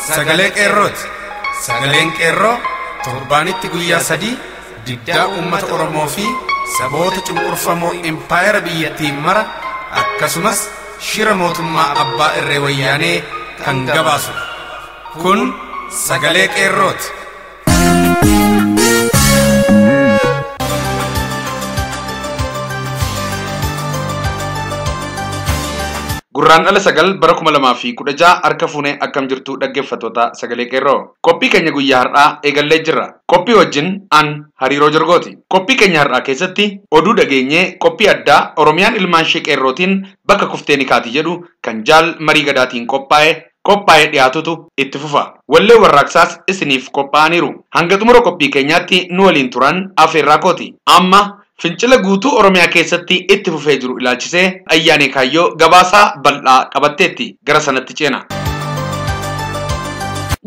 sagalee qeerrooti. Sagaleen qeerroo torbaanitti guyyaa 3 diddaa uummata Oromoo fi saboota cunqurfamoo impaayera biyyattii mara akkasumas shira mootummaa abbaa irree wayyaanee kan gabaasudha. Kun sagalee qeerrooti. Gurraandhala 9 bara 2016 harka fuunee akkam jirtu dhaggeeffattoota sagalee qeerroo. Qophii keenya guyyaa har'aa eegallee jirra. Qophii wajjin an Hariiroo Jorgooti. Qophii keenya har'aa keessatti oduu dhageenyee qophii addaa Oromiyaan ilmaan ishee qeerrootiin bakka kuftee ni kaati jedhu kan jaal marii gadaatiin qophaa'ee dhiyaatutu itti fufa. Wallee warraaqsaas isiniif qophaa'aniiru. Hanga xumura qophii keenyaatti nu waliin turan afeerraa kooti. Amma fincila guutuu Oromiyaa keessatti itti fufee jiru ilaalchisee Ayyaanee Kaayyoo gabaasaa bal'aa qabatteetti. Gara sanatti ceena.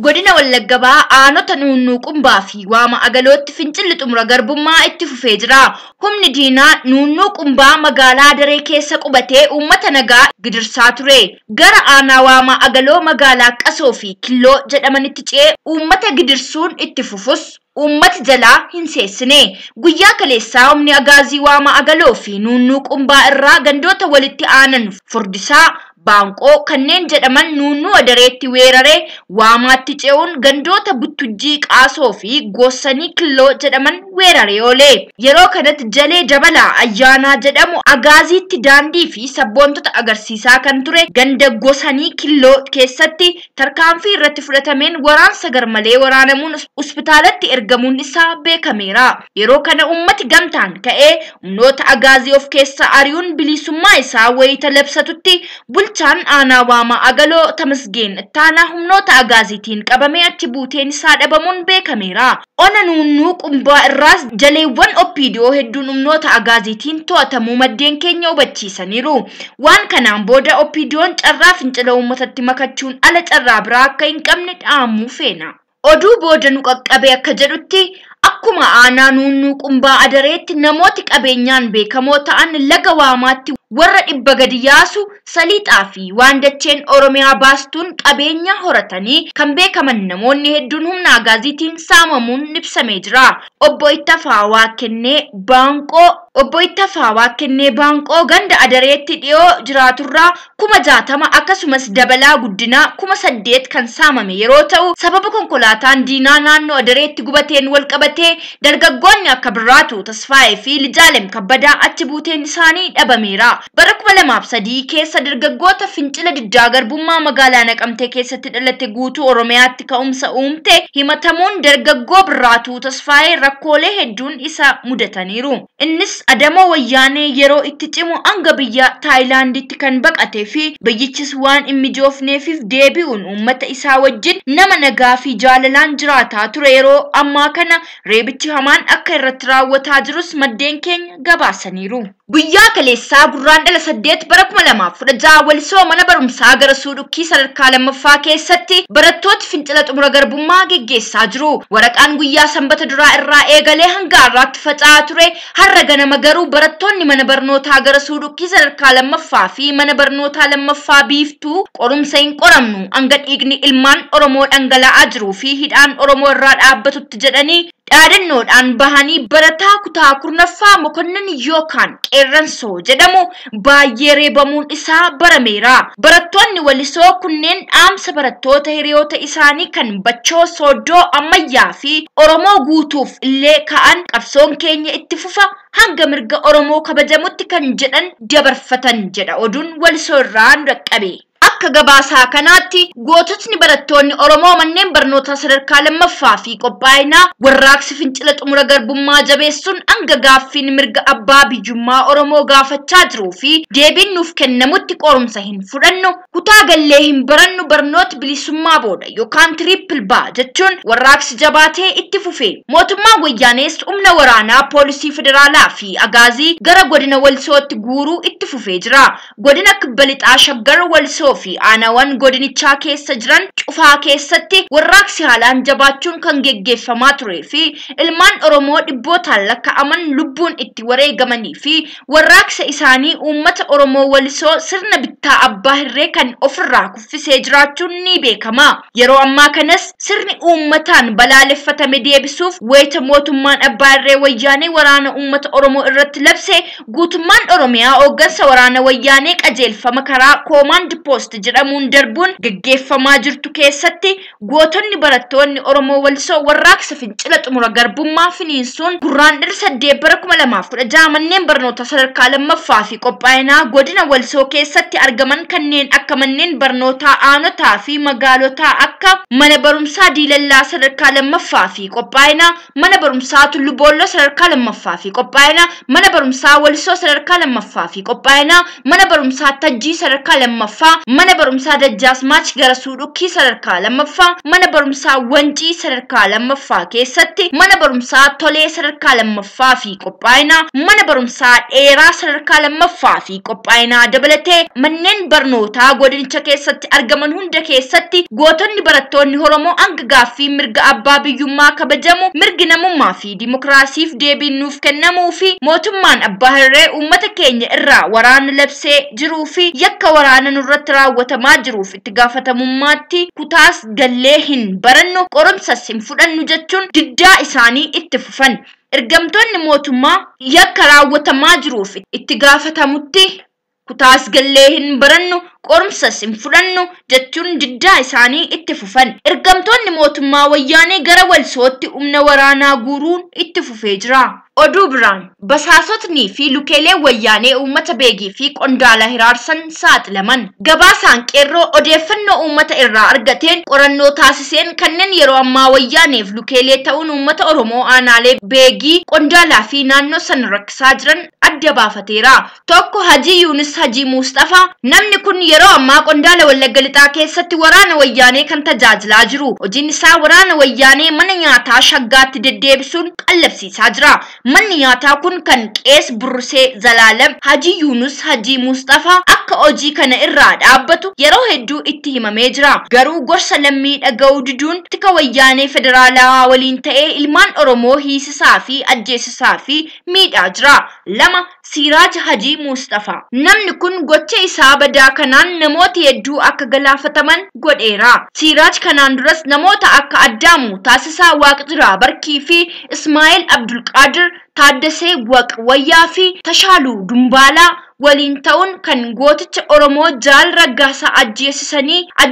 Godina Wallagga Bahaa aanota Nuunnuu Qumbaa fi Waama Agalootti fincilli xumura garbummaa itti fufee jira. Humni diinaa Nuunnuu Qumbaa magaalaa Daree keessa qubatee uummata nagaa gidirsaa ture. Gara aanaa Waama Agaloo magaalaa Qasoo fi Killoo jedhamanitti ce'ee uummata gidirsuun itti fufus uummati jalaa hin seessine. Guyyaa kaleessaa humni agaazii Waama Agaloo fi Nuunnuu Qumbaa irraa gandoota walitti aanan Furdisaa, Baanqoo kanneen jedhaman Nuunnuu Adareetti weeraree Waamaatti ce'uun gandoota Buttujjii Qaasoo fi Goossanii Killoo jedhaman weeraree oole. Yeroo kanatti Jalee Dabalaa Ayyaanaa jedhamu agaaziitti daandii fi sabboontota agarsiisaa kan ture ganda Gosanii Killoo keessatti tarkaanfii irratti fudhatameen waraansa garmalee waraanamuun hospitaalatti ergamuun isaa beekameera. Yeroo kana uummati gamtaan ka'ee humnoota agaazii of keessa ari'uun bilisummaa isaa wayita labsatutti bulchaan aanaa Waama Agaloo Tamasgeen Ittaanaa humnoota agaaziitiin qabamee achi buuteen isaa dhabamuun beekameera. Ona Nuunnuu Qumbaa irraas jaleewwan OPDO hedduun humnoota agaaziitiin to'atamuu maddeen keenya hubachiisaniiru. Waan kanaan booda OPDO'n carraa fincila uummatatti makachuun ala carraa biraa akka hin qabne dhaamuu feena. Oduu booda nu qaqqabe akka jedhutti akkuma aanaa Nuunnuu Qumbaa Adareetti namooti qabeenyaan beekamoo ta'an laga Waamaatti warra dhibba gadi yaasu saliixaa fi waan dacheen Oromiyaa baastuun qabeenya horatanii kan beekaman namoonni hedduun humna agaaziitiin saamamuun ibsamee jira. Obbo Ittafaa Waaqennee Baanqoo Obbo Ittafaa Waaqennee Baanqoo ganda Adareetti dhiyoo jiraaturraa 60,000 akkasumas Dabalaa Guddinaa 8,000 kan saamame yeroo ta'u sababa konkolaataan diinaa naannoo Adareetti gubateen wal qabatee dargaggoonni akka Birraatu Tasfaa'ee fi Lijaalem Kabbadaa achi buuteen isaanii dhabameera. Bara 2003 keessa dargaggoota fincila diddaa garbummaa magaalaa Naqamtee keessatti dhalate guutuu Oromiyaatti ka'umsa uumte himatamuun dargaggoo Birraatuu Tasfaa'ee rakkoolee hedduun isa mudataniiru. Innis adamoo wayyaanee yeroo itti cimu hanga biyya Taayilaanditti kan baqatee fi biyyichis waan hin mijoofneefiif deebi'uun uummata isaa wajjin nama nagaa fi jaalalaan jiraataa ture. Yeroo ammaa kana reebichi hamaan akka irratti raawwataa jirus maddeen keenya gabaasaniiru. Guyyaa kaleessaa Gurraandhala 8 bara 2016 Walisoo mana barumsaa gara Suudhukkii sadarkaa lammaffaa keessatti barattooti fincila xumura garbummaa geggeessaa jiru. Waraqaan guyyaa sanbata duraa irraa eegalee hanga har'aatti faca'aa ture. Har'a ganama garuu barattoonni mana barnootaa gara Suudhukkii sadarkaa lammaffaa fi mana barnootaa lammaffaa Biiftuu qorumsa hin qoramnu hanga dhiigni ilmaan Oromoo dhangala'aa jiruu fi hidhaan Oromoo irraa dhaabbatutti jedhanii dhaadannoodhaan bahanii barataa kutaa 10ffaa Mokonnin yookaan Qeerransoo jedhamu baay'ee reebamuun isaa barameera. Barattoonni Walisoo kunneen dhaamsa barattoota hiriyoota isaanii kan Bachoo Sooddoo Ammayyaa fi Oromoo guutuuf illee ka'an qabsoon keenya itti fufa hanga mirga Oromoo kabajamutti kan jedhan dabarfatan jedha oduun Walisoo irraa nu dhaqqabe. Akka gabaasaa kanaatti goototni barattoonni Oromoo manneen barnootaa sadarkaa lammaffaa fi qophaa'inaa warraaqsi fincila xumura garbummaa jabeessuun hanga gaaffiin mirga abbaa biyyummaa Oromoo gaafachaa jiruu fi deebiin nuuf kennamutti qorumsa hin fudhannu, kutaa gallee hin barannu, barnoota bilisummaa booda yookaan tiriippil baa jechuun warraaqsi jabaatee itti fufe. Mootummaan wayyaanees humna waraanaa poolisii federaalaa fi agaazii gara godina Walisootti guuruu itti fufee jira. Godina Kibba Lixaa Shaggar Walisoo fi fi aanaawwan godinichaa keessa jiran cufaa keessatti warraaqsi haalaan jabaachuun kan geggeeffamaa turee fi ilmaan Oromoo dhibbootaan lakkaa'aman lubbuun itti wareegamanii fi warraaqsa isaanii uummata Oromoo walisoo sirna bittaa abbaa hirree kan ofirraa kuffisee jiraachuun ni beekama. Yeroo ammaa kanas sirni uummataan balaaleffatame deebisuuf wayita mootummaan abbaa hirree wayyaanee waraana uummata Oromoo irratti labse guutummaan Oromiyaa hooggansa waraana wayyaanee qajeelfama karaa Command Post jedhamuun darbuun geggeeffamaa jirtu keessatti gootonni barattoonni Oromoo walisoo warraaqsa fincila xumura garbummaa finiinsuun gurraandhala 8 bara 2016 manneen barnoota sadarkaa lammaffaa fi qophaa'inaa godina walisoo keessatti argaman kanneen akka manneen barnootaa aanotaa fi magaalotaa akka mana barumsaa Diilallaa sadarkaa lammaffaa fi qophaa'inaa, mana barumsaa Tullu Boolloo sadarkaa lammaffaa fi qophaa'inaa, mana barumsaa Walisoo sadarkaa lammaffaa fi qophaa'inaa, mana barumsaa Tajjii sadarkaa lammaffaa, mana barumsaa Dajjaasmaach Garasuu Dhukkii sadarkaa lammaffaa, mana barumsaa Wancii sadarkaa lammaffaa keessatti, mana barumsaa Tolee sadarkaa lammaffaa fi qophaa'inaa, mana barumsaa Dheeraa sadarkaa lammaffaa fi qophaa'inaa dabalatee manneen barnootaa godinicha keessatti argaman hunda keessatti gootonni barattoonni Oromoo hanga gaaffii mirga abbaa biyyummaa kabajamu, mirgi namummaa fi dimokiraasiif deebiin nuuf kennamuu fi mootummaan abbaa hirree uummata keenya irraa waraana labsee jiruu fi yakka waraana nurratti raawwatamaa jiruuf itti gaafatamummaatti kutaas gallee hin barannu, qorumsas hin fudhannu jechuun diddaa isaanii itti fufan. Ergamtoonni mootummaa yakka raawwatamaa jiruuf itti gaafatamutti kutaas gallee hin barannu, qorumsas hin fudhannu jechuun diddaa isaanii itti fufan. Ergamtoonni mootummaa wayyaanee gara Walisootti humna waraanaa guuruun itti fufee jira. Oduu biraan basaasotnii fi lukeelee wayyaanee uummata beegii fi qondaala hiraarsan saaxilaman. Gabaasaan qeerroo odeeffannoo uummata irraa argateen qorannoo taasiseen kanneen yeroo ammaa wayyaaneef lukeelee ta'uun uummata Oromoo aanaalee beegii, qondaalaa fi naannoo san rakkisaa jiran adda baafateera. Tokko Hajii Yuunis Hajii Mustafa. Namni kun yeroo ammaa qondaala Wallagga Lixaa keessatti waraana wayyaanee kan tajaajilaa jiru. Hojiin isaa waraana wayyaanee mana nyaataa shaggaatti deddeebisuun qallabsiisaa jira. Manni nyaataa kun kan Qees Burusee Zalaalam Hajii Yuunus Hajii Mustafa akka hojii kana irraa dhaabbatu yeroo hedduu itti himamee jira. Garuu gorsa lammii dhaga'uu diduun tika wayyaanee federaalaa waliin ta'ee ilmaan Oromoo hiisisaa fi ajjeesisaa fi miidhaa jira. 2. Siiraaj Hajii Mustafa. Namni kun gocha isaa badaa kanaan namoota hedduu akka galaafataman godheera. Siiraaj kanaan duras namoota akka Addaamu Taasisaa Waaqjiraa Barkii fi Ismaa'eel Abdulqaadir, Taaddasee Waqwayyaa fi Tashaaluu Dumbaalaa waliin ta'uun kan gooticha Oromoo Jaal Raggaasaa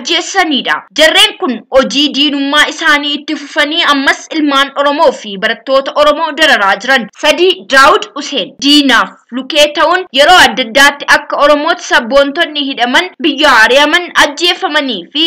ajjeesisanidha. Jarreen kun hojii diinummaa isaanii itti fufanii ammas ilmaan Oromoo fi barattoota Oromoo dararaa jiran. 3. Daawud Huseen diinaaf lukee ta'uun yeroo adda addaatti akka Oromootti sabboontonni hidhaman, biyya ari'aman, ajjeefamanii fi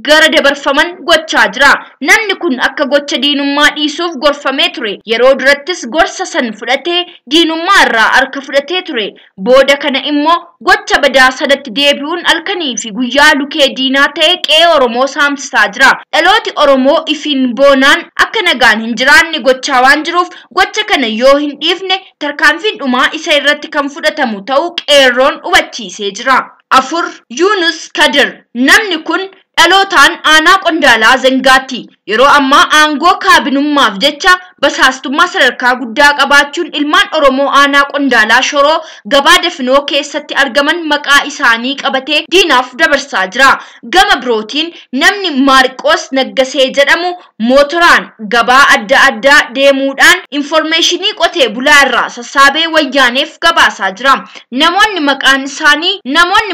gara dabarfaman gochaa jira. Namni kun akka gocha diinummaa dhiisuuf gorfamee ture. Yeroo durattis gorsa san fudhatee diinummaa irraa harka fudhatee ture. Booda kana immoo gocha badaa sanatti deebi'uun halkanii fi guyyaa lukee diinaa ta'e qe'ee Oromoo saamsisaa jira. Dhalooti Oromoo ifiin boonaan akka nagaan hin jiraanne gochaa waan jiruuf gocha kana yoo hin dhiifne tarkaanfiin dhumaa isa irratti kan fudhatamu ta'uu qeerroon hubachiisee jira. 4. Yuunus Kadir. Namni kun dhalootaan aanaa qondaalaa Zangaatti. Yeroo ammaa aangoo kaabinummaaf jecha basaastummaa sadarkaa guddaa qabaachuun ilmaan Oromoo aanaa qondaalaa Shoroo gabaa Dafinoo keessatti argaman maqaa isaanii qabatee diinaaf dabarsaa jira. Gama birootiin namni Maarqos Naggasee jedhamu mootoraan gabaa adda addaa deemuudhaan infoormeeshinii qotee bulaa irraa sassaabee wayyaaneef gabaasaa jira. Namoonni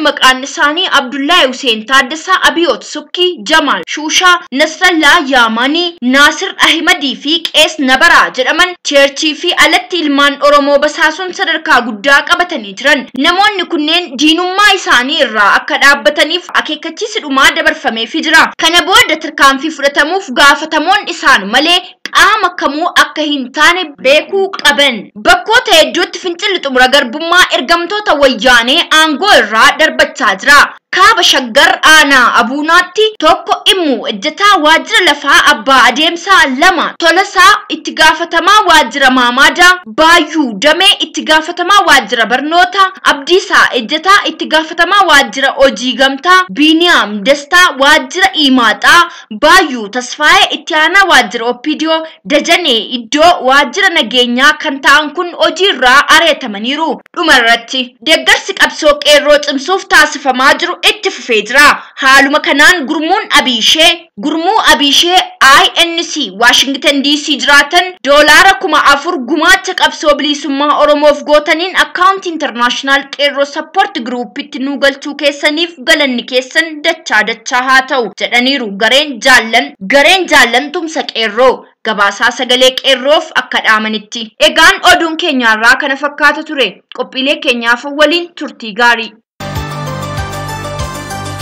maqaan isaanii Abdullahi Hussein Taaddasaa, Abiyoot Sukkii, Jamaal Shuushaa, Nasrallaa Yaamanii, Naasir Ahimadii fi Qees Nabaraa jedhaman cheerchii fi alatti ilmaan Oromoo basaasuun sadarkaa guddaa qabatanii jiran. Namoonni kunneen diinummaa isaanii irraa akka dhaabbataniif akeekkachiisi dhumaa dabarfameefii jira. Kana booda tarkaanfii fudhatamuuf gaafatamoon isaan malee qaama kamuu akka hin taane beekuu qaban. Bakkoota hedduutti fincilli xumura garbummaa ergamtoota wayyaanee aangoo irraa darbachaa jira. Kaaba Shaggar Aanaa Abuunaatti 1 Immu Ejjetaa Waajjira Lafaa Abbaa Adeemsaa 2 Tolasaa Itti Gaafatamaa Waajjira Maamaadaa Baayyuu Damee Itti Gaafatamaa Waajjira Barnootaa Abdiisaa Ejjetaa Itti Gaafatamaa Waajjira Hojii Gamtaa Biiniyaam Dastaa Waajjira Imaaxaa Baayyuu Tasfaayee Itti Aanaa Waajjira Oppiidiyoo Dajanee Iddoo Waajjira Nageenyaa kan ta'an kun hojiirraa ari'atamaniiru. Dhumarratti deeggarsi qabsoo qeerroo cimsuuf taasifamaa jiru itti fufee jira. Haaluma kanaan gurmuu Abiishee INC Washington DC jiraatan $4,000 gumaacha qabsoo bilisummaa Oromoof gootaniin akkaawuntii International Qeerroo Support Groupitti nu galchuu keessaniif galanni keessan dachaa dachaa haa ta'u jedhaniiru. Gareen jaallan tumsa qeerroo gabaasaa sagalee qeerroof akka dhaamanitti. Egaan oduun keenyaarraa kana fakkaata ture. Qophiilee keenyaaf waliin turtii gaarii.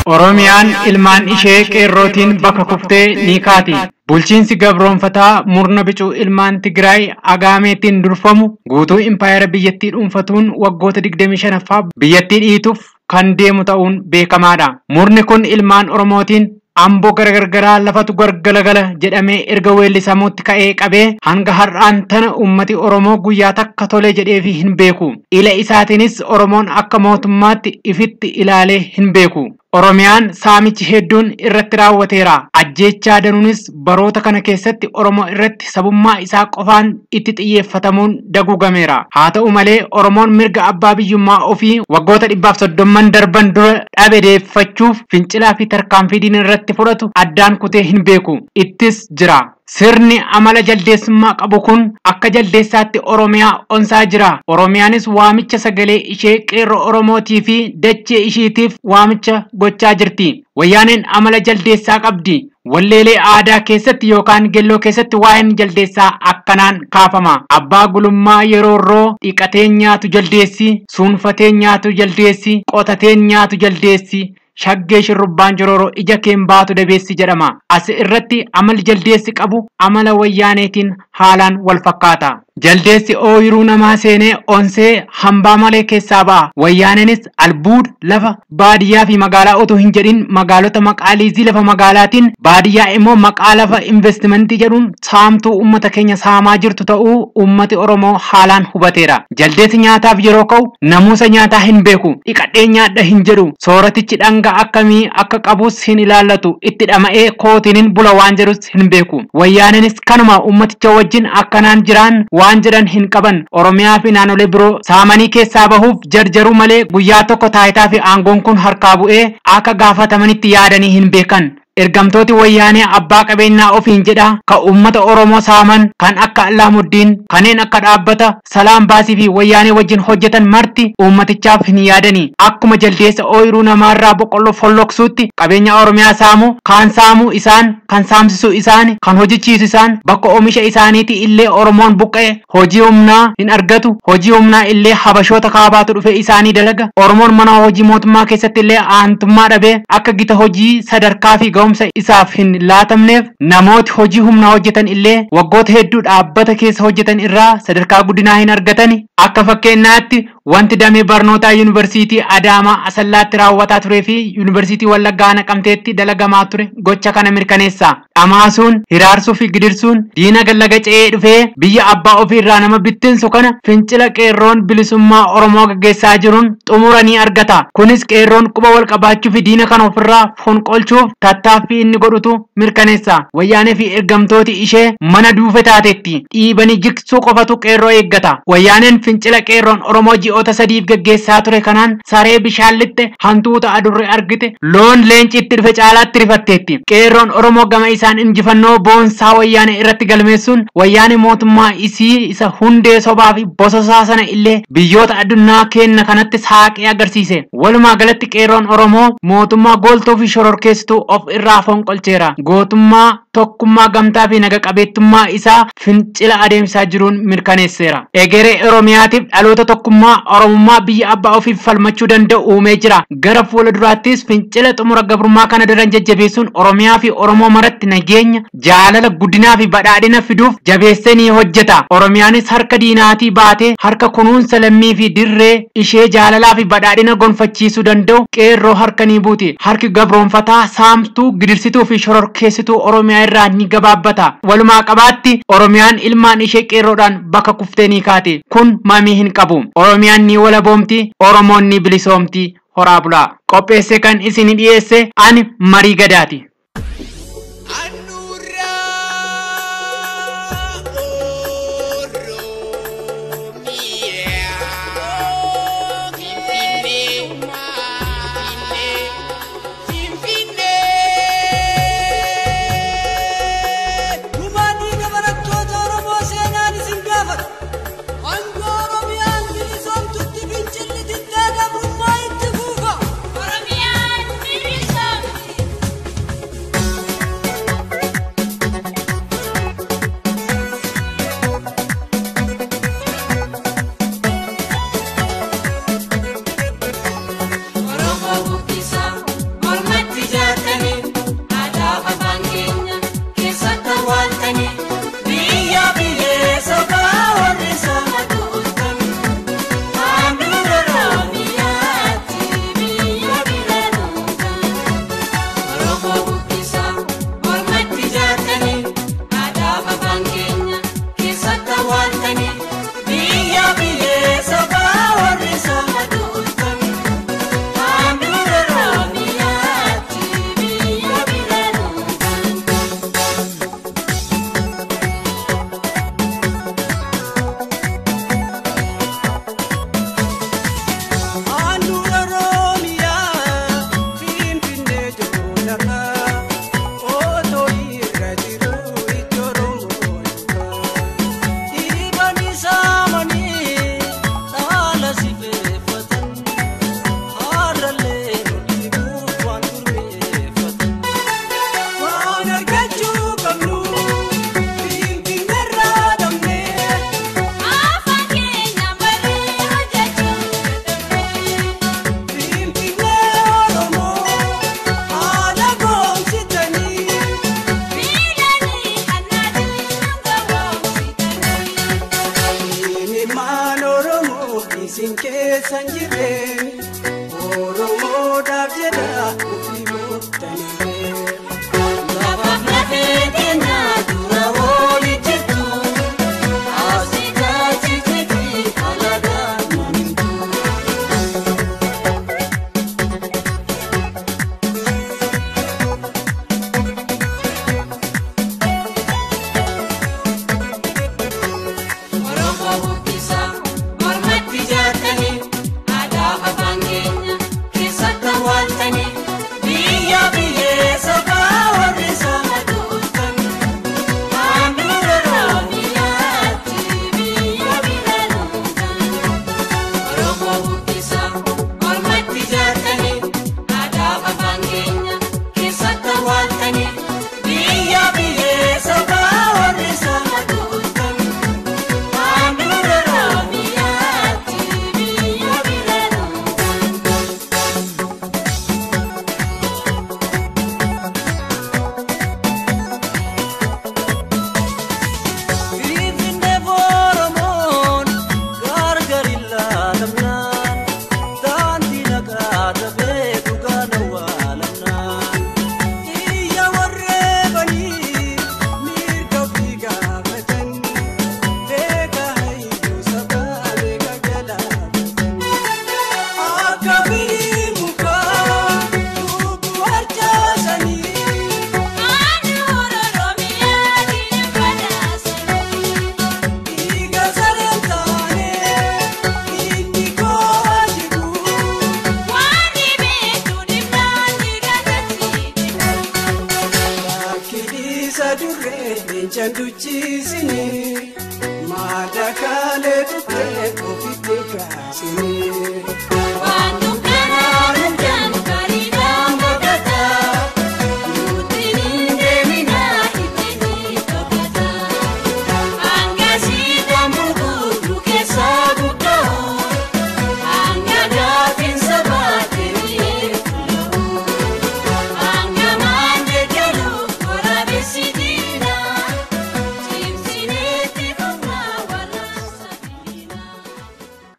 Oromiyaan ilmaan ishee qeerrootiin bakka kuftee ni kaati. Bulchiinsi gabroonfataa murna bicuu ilmaan Tigraay agaameetiin durfamu guutuu impaayera biyyattii dhuunfatuun waggoota 25ffaa biyyattii dhiituuf kan deemu ta'uun beekamaadha. Murni kun ilmaan Oromootiin Amboo gargargaraa lafatu gargalagala jedhamee erga weellisamuutti ka'ee qabee hanga har'aan tana uummati Oromoo guyyaa takka tole jedheefi hin beeku. Ila isaatiinis Oromoon akka mootummaatti ifitti ilaalee hin beeku. Oromiyaan saamichi hedduun irratti raawwateera. Ajjeechaa danuunis baroota kana keessatti Oromoo irratti sabummaa isaa qofaan itti xiyyeeffatamuun daguugameera. Haa ta'u malee Oromoon mirga abbaa biyyummaa ofii waggoota 130 darban dura dhabe deeffachuuf fincilaa fi tarkaanfii diina irratti fudhatu addaan kutee hin beeku. Ittis jira. Sirni amala jaldeessummaa qabu kun akka jaldeessaatti Oromiyaa onsaa jira. Oromiyaanis waamicha sagalee ishee qeerroo Oromootii fi dachee ishiitiif waamicha gochaa jirti. Wayyaaneen amala jaldeessaa qabdi. Walleelee aadaa keessatti yookaan gelloo keessatti waa'een jaldeessaa akkanaan kaafama. Abbaa gulummaa yeroorroo dhiqatee nyaatu jaldeessi, suunfatee nyaatu jaldeessi, qotatee nyaatu jaldeessi. Shaggee shurrubbaan jorooroo ija keen baatu dabeessi jedhama. As irratti amalli jaldeessi qabu amala wayyaaneetiin haalaan wal fakkaata. Jaldeessi ooyiruu namaa seenee onsee hambaa malee keessaa ba'a. Wayyaaneenis albuuda lafa baadiyyaa fi magaalaa otoo hin jedhin magaalota maqaa liizii lafa magaalaatiin baadiyyaa immoo maqaa lafa investimentii jedhuun saamtuu uummata keenya saamaa jirtu ta'uu uummati Oromoo haalaan hubateera. Jaldeessi nyaataaf yeroo ka'u namuusa nyaataa hin beeku. Dhiqadhee nyaadha hin jedhu. Sooratichi dhangaa akkamii akka qabus hin ilaallatu. Itti dhama'ee kootiinin bula waan jedhus hin beeku. Wayyaaneenis kanuma uummaticha wajjin akkanaan jiraan waan jedhan hin qaban. Oromiyaa fi naannolee biroo saamanii keessaa bahuuf jarjaruu malee guyyaa tokko taayitaa fi aangoon kun harkaa bu'ee akka gaafatamanitti yaadanii hin beekan. Ergamtooti wayyaanee abbaa qabeenyaa ofiin jedha kan uummata Oromoo saaman kan akka Allaamuddin kanneen akka dhaabbata Salaam Baasii fi wayyaanee wajjin hojjetan marti uummatichaaf hin yaadani. Akkuma jaldeessa ooyiruu namaarraa boqqolloo folloksuutti qabeenya Oromiyaa saamu kan saamu isaan kan saamsisu isaan kan hojjechiisu isaan bakka oomisha isaaniiti illee Oromoon buqqa'e hojii humnaa hin argatu. Hojii humnaa illee habashoota kaabaatu dhufe isaanii dalaga. Oromoon mana hojii mootummaa keessatti illee aantummaa dhabee akka gita hojii sadarkaa fi ga'umsa isaaf hin laatamneef namooti hojii humnaa hojjetan illee waggoota hedduu dhaabbata keessa hojjetan irraa sadarkaa guddinaa hin argatani. Akka fakkeenyaatti wanti damee barnootaa yuunivarsiitii Adaamaa Asallaatti raawwataa turee fi yuunivarsiitii Wallaggaa Naqamteetti dalagamaa ture gocha kana mirkaneessa. Dhamaasuun, hiraarsuu fi gidirsuun diina gallaga ce'ee dhufee biyya abbaa ofiirraa nama bittinsu kana fincila qeerroon bilisummaa Oromoo gaggeessaa jiruun xumura ni argata. Kunis qeerroon quba wal qabaachuu fi diina kana ofirraa fonqolchuuf tattaaffii inni godhutu mirkaneessa. Wayyaanee fi ergamtooti ishee mana duufe taatetti dhiibanii jigsuu qofatu qeerroo eeggata. Wayyaaneen fincila qeerroon Oromoo ji'oota sadiif gaggeessaa ture kanaan saree bishaan lixxe, hantuuta adurre argite, loon leenci itti dhufe caalaatti rifatteetti. Qeerroon Oromoo gama isaan injifannoo boonsaa wayyaanee irratti galmeessuun wayyaanee mootummaa isii isa hundee sobaa fi bososaa sana illee biyyoota addunyaa kenna kanatti saaqee agarsiise. Walumaa galatti qeerroon Oromoo mootummaa gooltuu fi shororkeessituu of irraa fonqolcheera. Gootummaa tokkummaa gamtaa fi naga qabeettummaa isaa fincila adeemsaa jiruun mirkaneesseera. Egeree Oromiyaatiif dhaloota tokkummaa Oromummaa biyya abbaa ofiif falmachuu danda'u uumee jira. Gara fuula duraattis fincila xumura gabrummaa kana daran jajjabeessuun Oromiyaa fi Oromoo maratti nageenya, jaalala, guddinaa fi badhaadhina fiduuf jabeessee ni hojjeta. Oromiyaanis harka diinaatii baatee harka kunuunsa lammii fi dirree ishee jaalalaa fi badhaadhina gonfachiisuu danda'u qeerroo harka ni buuti. Harki gabroonfataa, saamtuu, gidirsituu fi shororkeessituu Oromiyaa irraa ni gabaabbata. Walumaa qabaatti Oromiyaan ilmaan ishee qeerroodhaan bakka kuftee ni kaati. Kun mamii hin qabu. Oromiyaan ni walaboomti, Oromoon ni bilisoomti. Horaa bulaa. Qopheesse kan isin dhiyeesse ani Marii Gadaati.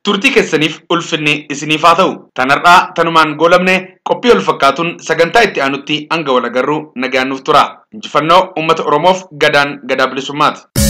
Turtii keessaniif ulfinni isiniif haa ta'u. Tanarraa tanumaan goolamne qophii wal fakkaatuun sagantaa itti aanutti hanga wal agarru nagaan nuuf tura. Injifannoo uummata Oromoof gadaan gadaa bilisummaati.